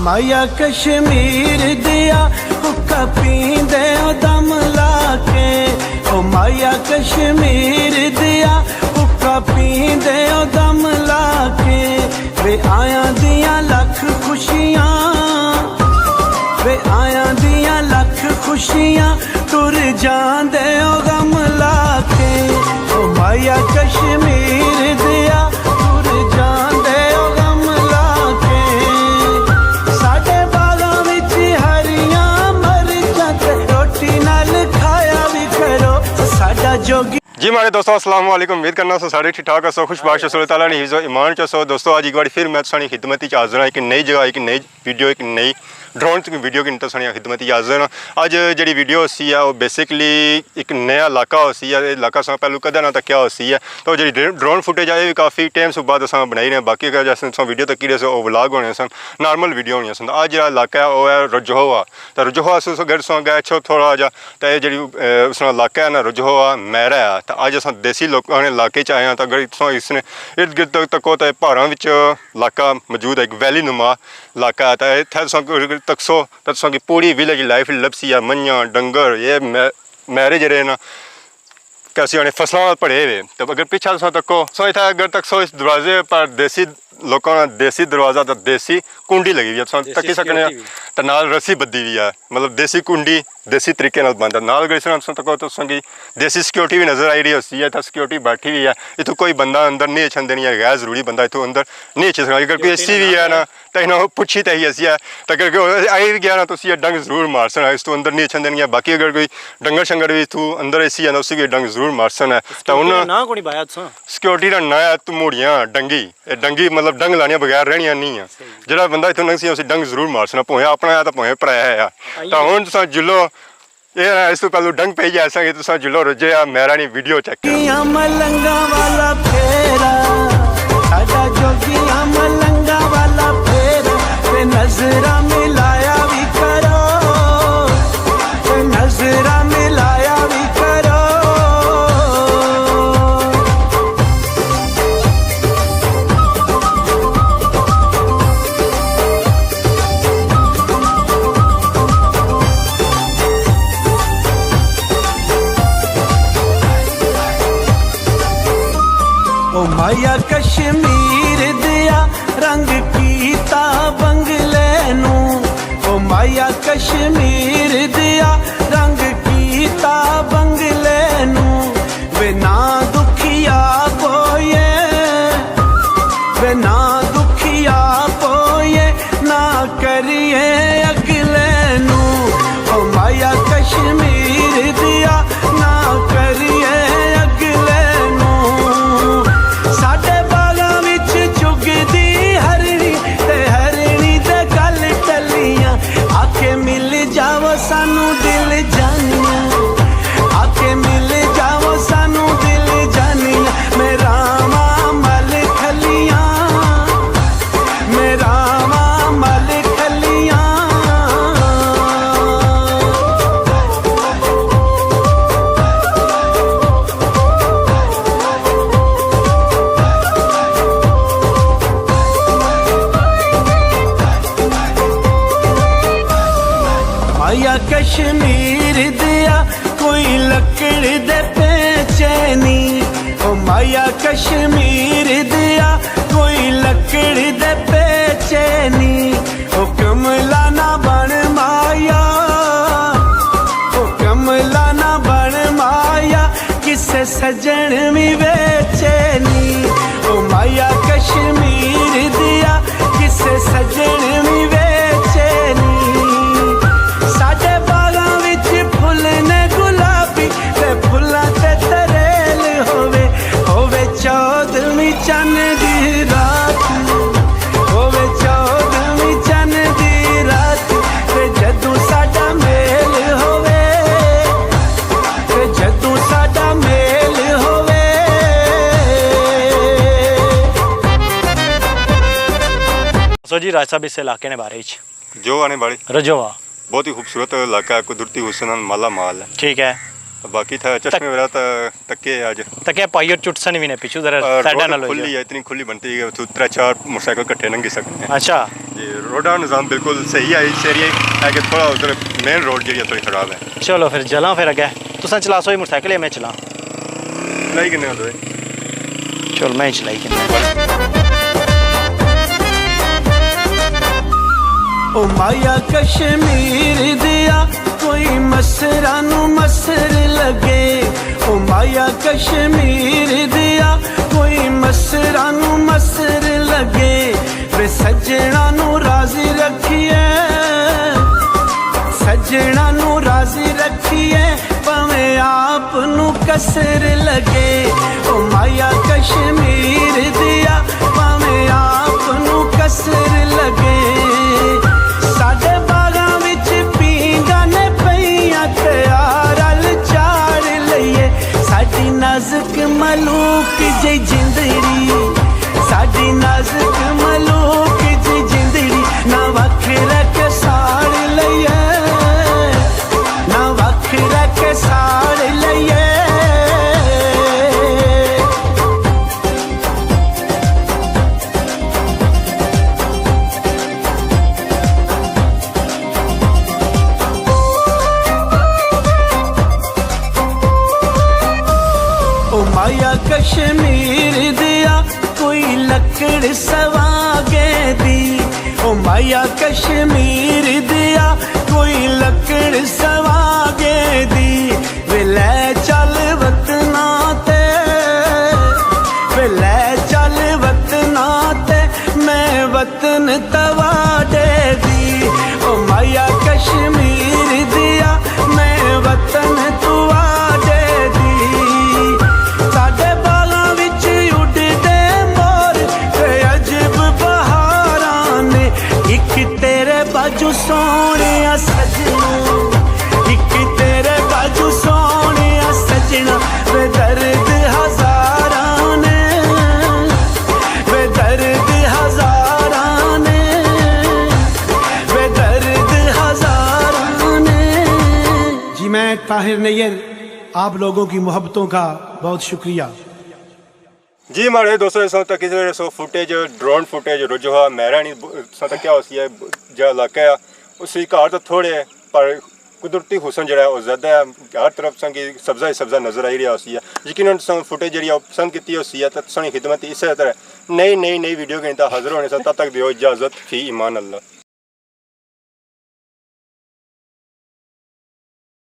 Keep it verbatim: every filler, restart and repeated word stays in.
مایا کشمیر دیا حقہ پیندے او دم لا کے، او مایا کشمیر دیا حقہ پیندے او دم لا کے، وے آیاں دیاں لکھ خوشیاں، وے آیاں دیاں لکھ خوشیاں، ٹر جاندے او غم لا کے، او مایا کشمیر دیا، ٹر جاندے او غم لا کے۔ ساڈے باغاں وچ ہریاں مرچاں تے روٹی نال کھایا وی کرو، ساڈا جوگی۔ جی ماڑے دوستو، السلام علیکم۔ امید کرنا سو سارے ٹھیک ٹھاک ہسو، خوش باش ہسو، اللہ تعالیٰ نے حفظ و ایمان چ ہسو۔ دوستو، اج ایک بار پھر میں تساں نی خدمت وچ حاضر ہاں، ایک نئی جگہ، ایک نئی ویڈیو، ایک نئی ڈرون ویڈیو کی تساں نی خدمت وچ حاضر ہاں۔ اج جیڑی ویڈیو ہوسی ہے، وہ بیسیکلی ایک نیا علاقہ ہوسی ہے۔ یہ علاقہ اساں پہلو کدے نہ تکیا ہوسی ہے۔ تو جیڑی ڈر-، ڈرون فوٹیج آئی، کافی ٹائم سے بعد اساں بنائی رہے ہیں۔ باقی اگر جیسے تساں ویڈیو تکی رہے سو، وہ ولاگ ہونے سن، نارمل ویڈیو ہونی سن۔ تو اج جیڑا علاقہ ہے، وہ ہے رجوہوا۔ تو رجوہوا سے اگر تساں اگے اچھو تھوڑا جا، تو یہ جیڑی، اے، اس نا علاقہ ہے نا، رجوہوا میرا ہے۔ تو اج اساں دیسی لوکاں نے علاقے چ آئے ہیں۔ تو اگر تساں اس نے ارد گرد تک تکو، تو یہ پہاڑاں وچ علاقہ موجود ہے، ایک ویلی نما علاقہ ہے۔ تے اتھے تساں کی تکسو تے تساں کی پوری ویلیج لائف لبسی ہے، منجاں، ڈنگر، یہ مے-، میرے جڑے نا، کیسی آنے، فصلاں نال بھرے ہوئے۔ تے اگر پیچھے تساں تکو، سو اتھے اگر تکسو اس دروازے پر دیسی لوکاں نا دیسی دروازہ تے دیسی کنڈی لگی ہوئی ہے، تساں دیسی تکی سکنے ہو۔ سیکیورٹی بھی۔ تے نال رسی بدھی ہوئی ہے، مطلب دیسی کنڈی، دیسی طریقے نال بند ہے۔ نال اگر اس طرح تساں تکو تو تساں کی دیسی سیکیورٹی بھی نظر آئی رہی ہوسی ہے، اتھے سیکیورٹی بیٹھی ہوئی ہے۔ اتھوں کوئی بندہ اندر نہیں اچھن دینی ہے، غیر ضروری بندہ اتھوں اندر نہیں اچھی سکنا۔ اگر کوئی سیکیورٹی اسی بھی ہے نا، تے انہاں پچھی تے ہی اسی ہے، تے اگر کوئی آئی بھی گیا نا، تو اسی ڈنگ ضرور مارسن، اس تو اندر نہیں اچھن دینی ہے۔ باقی اگر کوئی ڈنگر شنگر بھی اتھوں اندر اسی ہے نا، اسی بھی ڈنگ ضرور مارسن ہے۔ تے سیکیورٹی ہن نا کونی بایا تساں؟ سیکیورٹی نا ناں ہے تموڑیاں ڈنگی۔ اے ڈنگی مطلب ڈنگ لانیاں بغیر رہنیاں نہیں ہے۔ صحیح۔ جیڑا بندہ اتھوں لنگسی اسی ڈنگ ضرور مارسنا، پویں اپنا ہے تے پویں پرایا ہے۔ آئیے۔ تے ہن تساں جلو، اے اس تو پہلو ڈنگ پئی گیا اساں کہ تساں جلو رجے آ میرا نی ویڈیو چیک کرو۔ جوگیاں ملنگاں والا پھیرا، ساڈا جوگیاں ملنگاں والا پھیرا، تے نظراں ملایا وی کرو، تے نظراں ملایا وی کرو۔ او مایا کشمیر دیا رنگ کیتا بنگلے نوں، او مایا کشمیر دیا رنگ کیتا بنگلے نوں، وے نہ دکھیا پوئے، وے نہ دکھیا پوئے، نہ کریے اگلے نوں۔ او مایا کشمیر دیا، نہ کریے اگلے نوں۔ ساڈے باغاں وچ چگدی ہرنی، تے ہرنی دے گل ٹلیاں، آ کے مل جاوو سانو دل جانیاں، آ کے مل جاوو سانو دل جانیاں، میرا ماں مل کھلیاں، میرا ماں مل کھلیاں۔ مایا کشمیر دیا کوئی لکڑ دے پیچے نی، او مایا کشمیر دیا کوئی لکڑ دے پیچے نی، او کملا نہ بن مایا، او کملا نہ بن مایا، کسے سجن وی ویچے نی، او مایا کشمیر دیا، کسے سجن وی ویچے نی۔ ساڈے باغاں وچ پھل نے گلابی، تے پھلاں تے تریل ہووے، ہووے چودھویں چن دی رات، ہووے چودھویں چن دی رات، تے جدوں ساڈا میل ہووے، تے جدوں ساڈا میل ہووے۔ سو جی راج صاحب، اس علاقے نے بارے وچ۔ جو آنے بارے رجوہ۔ بہت ہی خوبصورت علاقہ ہے، قدرتی حسن نال مالا مال ہے۔ ٹھیک ہے۔ باقی تھا چشمے وغیرہ تا تکے اج۔ تکے پائی اور چٹسن وی نے پچھو ذرا اور سائیڈاں روڈ نال ہوئی کھلی جائے۔ ہے، اتنی کھلی بنتی ہے، اتھوں ترے چار موٹر سائیکل کٹھے لنگھی سکنے ہیں۔ اچھا۔ جی، روڈاں نظام بالکل صحیح ہے، اس ایریے ہے کہ تھوڑا ادھر مین روڈ جیڑی ہے تھوڑی خراب ہے۔ چلو پھر جلاں پھر اگے۔ تساں چلاسو اے موٹر سائیکل یا میں چلاں؟ چلائی کنے آ دوئے۔ چل میں ہی چلائی کنے۔ او مایا کشمیر دیا، کوئی مسرا نو مسر لگے۔ او مایا کشمیر دیا، کوئی مسرا نو مسر لگے۔ وے سجنا نو راضی رکھیے، سجنا نو راضی رکھیے، پاویں آپ نو کسر لگے۔ او مایا کشمیر دیا، پاویں آپ نو کسر لگے۔ ساڈے باغاں وچ پینگاں نے پئیاں، تیار رل چاڑ لئیے۔ ساڈی نازک ملوک جئی جندڑی، ساڈی نازک ملوک جئی جندڑی، نہ وکھ رکھ ساڑ لئیے، نہ وکھ رکھ ساڑ لئیے۔ او مایا کشمیر دیا، کوئی لکڑ سواگے دی۔ او مایا کشمیر دیا، کوئی لکڑ سواگے دی۔ وے لے چل وطنا تے، وے لے چل وطنا تے، میں وطن تواڈے دی۔ او مایا کشمیر دیا، میں وطن تواڈے دی۔ ساڈے بالاں وچ اڈدے مور تے عجب بہاراں نے، اک تیرے باجو سوہنیا سجنا، اک تیرے باجو سوہنیا سجنا، وے درد ہزاراں نے، وے درد ہزاراں نے، وے درد ہزاراں نے۔ جی میں طاہر نیر، آپ لوگوں کی محبتوں کا بہت شکریہ۔ جی ماڑے دوستو، اس وقت تک اس ویلے سو فوٹیج، ڈرون فوٹیج رجوع ہے، میرا نہیں ب-، اس وقت کیا ہوسی ہے، جا علاقہ ہے، اس وی گھر تو تھوڑے ہیں، پر قدرتی حسن جڑا ہے وہ زیادہ ہے، ہر طرف سنگی سبزہ ہی سبزہ نظر آئی رہا ہوسی ہے۔ یقیناً تساں فوٹیج جڑی ہے وہ پسند کیتی ہوسی ہے، تو تساں کی خدمت اسے طرح نئی نئی نئی ویڈیو کے اندر حاضر ہونے سے، تب تک دیو اجازت، فی امان اللہ۔